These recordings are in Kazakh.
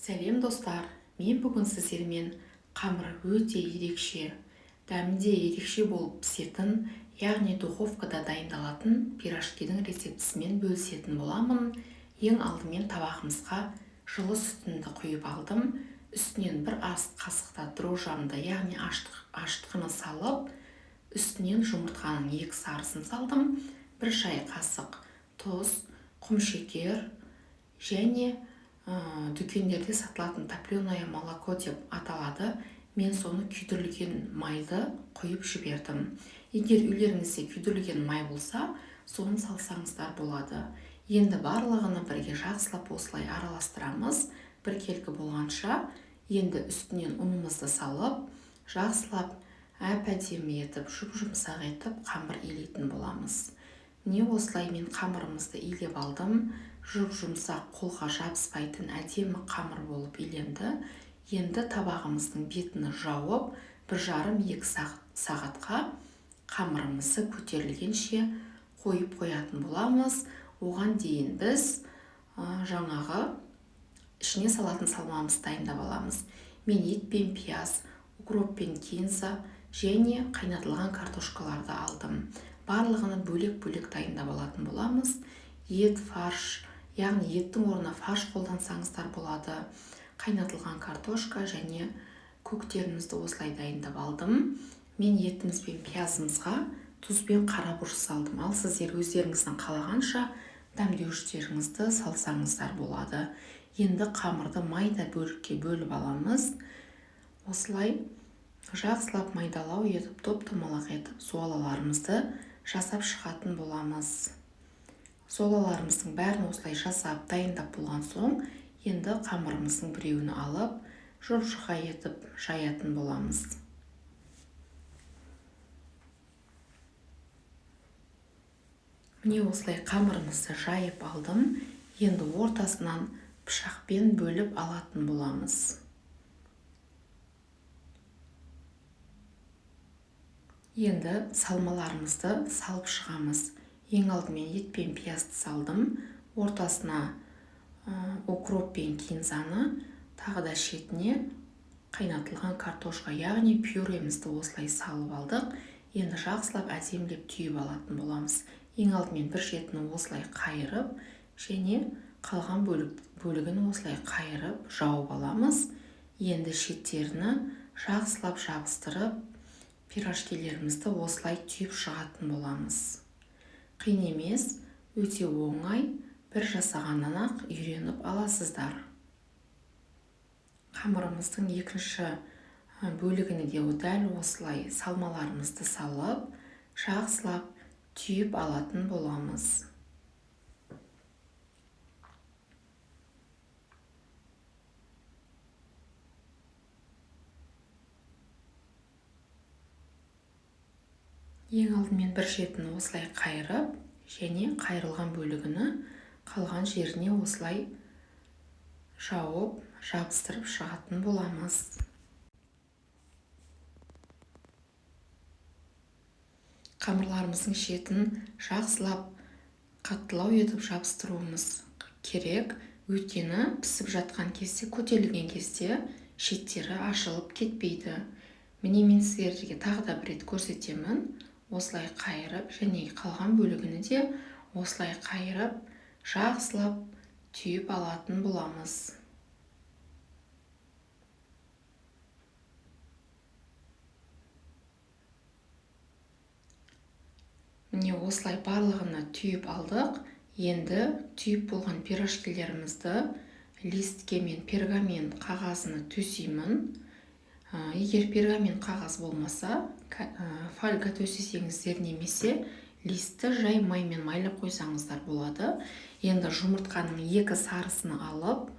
Сәлем, достар! Мен бүгін сіздермен қамыры өте ерекше, дәмі де ерекше болып пісетін, яғни духовкада дайындалатын пирожкидің рецептісімен бөлісетін боламын. Ең алдымен табағымызға жылы сүтімді құйып алдым. Үстінен бір ас қасықта дрожжамды, яғни ашытқыны салып, үстінен жұмыртқаның 2 сарысын салдым. 1 шай қасық тұз, құмшекер және дүкендерде сатылатын топленое молоко деп аталады. Мен соны күйдірілген майды құйып жібердім. Егер үйлеріңізде күйдірілген май болса, соны салсаңыздар болады. Енді барлығını бірге жақсылап осылай араластырамыз, біркелкі болғанша. Енді үстінен ұнымызды салып, жақсылап әп-әдемі етіп, жұп-жұмсақ етіп қамыр илейтін боламыз. Міне осылай мен қамырымызды илеп алдым. Жұп-жұмсақ, қолға жабыспайтын әдемі қамыр болып иленді. Енді табағымыздың бетін жауып, бір жарым екі сағатқа қамырымызды көтерілгенше қойып қоятын боламыз. Оған дейін біз жаңағы ішіне салатын салмамызды дайындап аламыз. Мен ет пен пияз, укроп пен кинза және қайнатылған картошкаларды алдым. Барлығını бөлек-бөлек дайындап алатын боламыз. Ет, фарш, яғни еттің орнына фарш қолдансаңыздар болады. Қайнатылған картошка және көктерімізді осылай дайындап алдым. Мен етіміз бен пиязымызға тұз бен қара бұрыш салдым. Ал сіздер өздеріңіздің қалағанша дәмдеуіштеріңізді салсаңыздар болады. Енді қамырды майда бөлікке бөліп аламыз. Осылай жақсылап майдалау етіп, топ-томалақ етіп зуалаларымызды жасап шығатын боламыз. Зуалаларымыздың бәрін осылай жасап, дайындап болған соң, енді қамырымыздың біреуін алып, жұп-жұқа етіп жаятын боламыз. Міне осылай қамырымызды жайып алдым. Енді ортасынан пышақпен бөліп алатын боламыз. Енді салмаларымызды салып шығамыз. Ең алдымен ет пен пиязды салдым. Ортасына укроп пен кинзаны, тағы да шетіне қайнатылған картошка, яғни пюремізді осылай салып алдық. Енді жақсылап әдемілеп түйіп алатын боламыз. Ең алдымен бір шетін осылай қайырып, және қалған бөлігін осылай қайырып жауып аламыз. Енді шеттеріні жақсылап жабыстырып, пирожкилерімізді осылай түйіп шығатын боламыз. Қиын емес, өте оңай, бір жасағаннан-ақ үйреніп аласыздар. Қамырымыздың екінші бөлігіне де дәл осылай салмаларымызды салып, жақсылап түйіп алатын боламыз. Ең алдымен бір шетін осылай қайырып, және қайырылған бөлігіні қалған жеріне осылай жауып, жабыстырып шығатын боламыз. Қамырларымыздың шетін жақсылап қаттылау етіп жабыстыруымыз керек, өйткені пісіп жатқан кезде, көтерілген кезде шеттері ашылып кетпейді. Міне мен сіздерге тағы да бір рет көрсетемін. Осылай қайырып, және қалған бөлігіні де осылай қайырып, жақсылап түйіп алатын боламыз. Міне осылай барлығына түйіп алдық. Енді түйіп болған пирожкилерімізді листке мен пергамент қағазына төсеймін. Егер пергамент қағаз болмаса, фольга төсесеңіздер немесе листті жай маймен майлап қойсаңыздар болады. Енді жұмыртқаның 2 сарысын алып,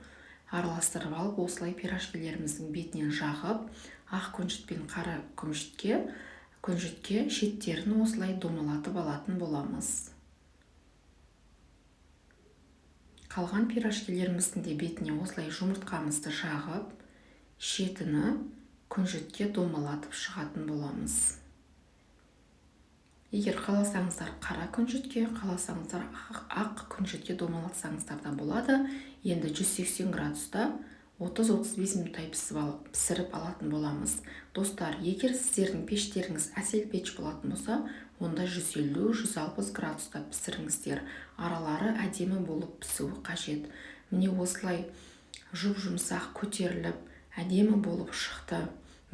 араластырып алып, осылай пирожкилеріміздің бетінен жағып, ақ күнжіт пен қара күнжітке шеттерін осылай домалатып алатын боламыз. Қалған пирожкилеріміздің де бетіне осылай жұмыртқамызды жағып, шетіні күнжітке домалатып шығатын боламыз. Егер қаласаңыздар қара күнжітке, қаласаңыздар ақ күнжітке домалатсаңыздар да болады. Енді 180 градуста 30-35 минуттай пісіріп алатын боламыз. Достар, егер сіздердің пештеріңіз әсел пеш болатын болса, онда 150-160 градуста пісіріңіздер. Аралары әдемі болып пісуі қажет. Міне, осылай жұп-жұмсақ көтеріліп, әдемі болып шықты.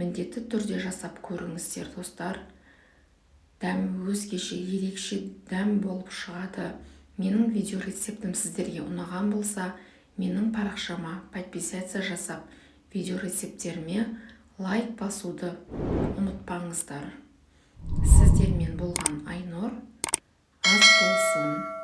Міндетті түрде жасап көріңіздер, достар. Дәмі өзгеше, ерекше дәм болып шығады. Менің видео рецептім сіздерге ұнаған болса, менің парақшама подписаться жасап, видео рецепттеріме лайк басуды ұмытпаңыздар. Сіздермен болған Айнұр. Ас болсын!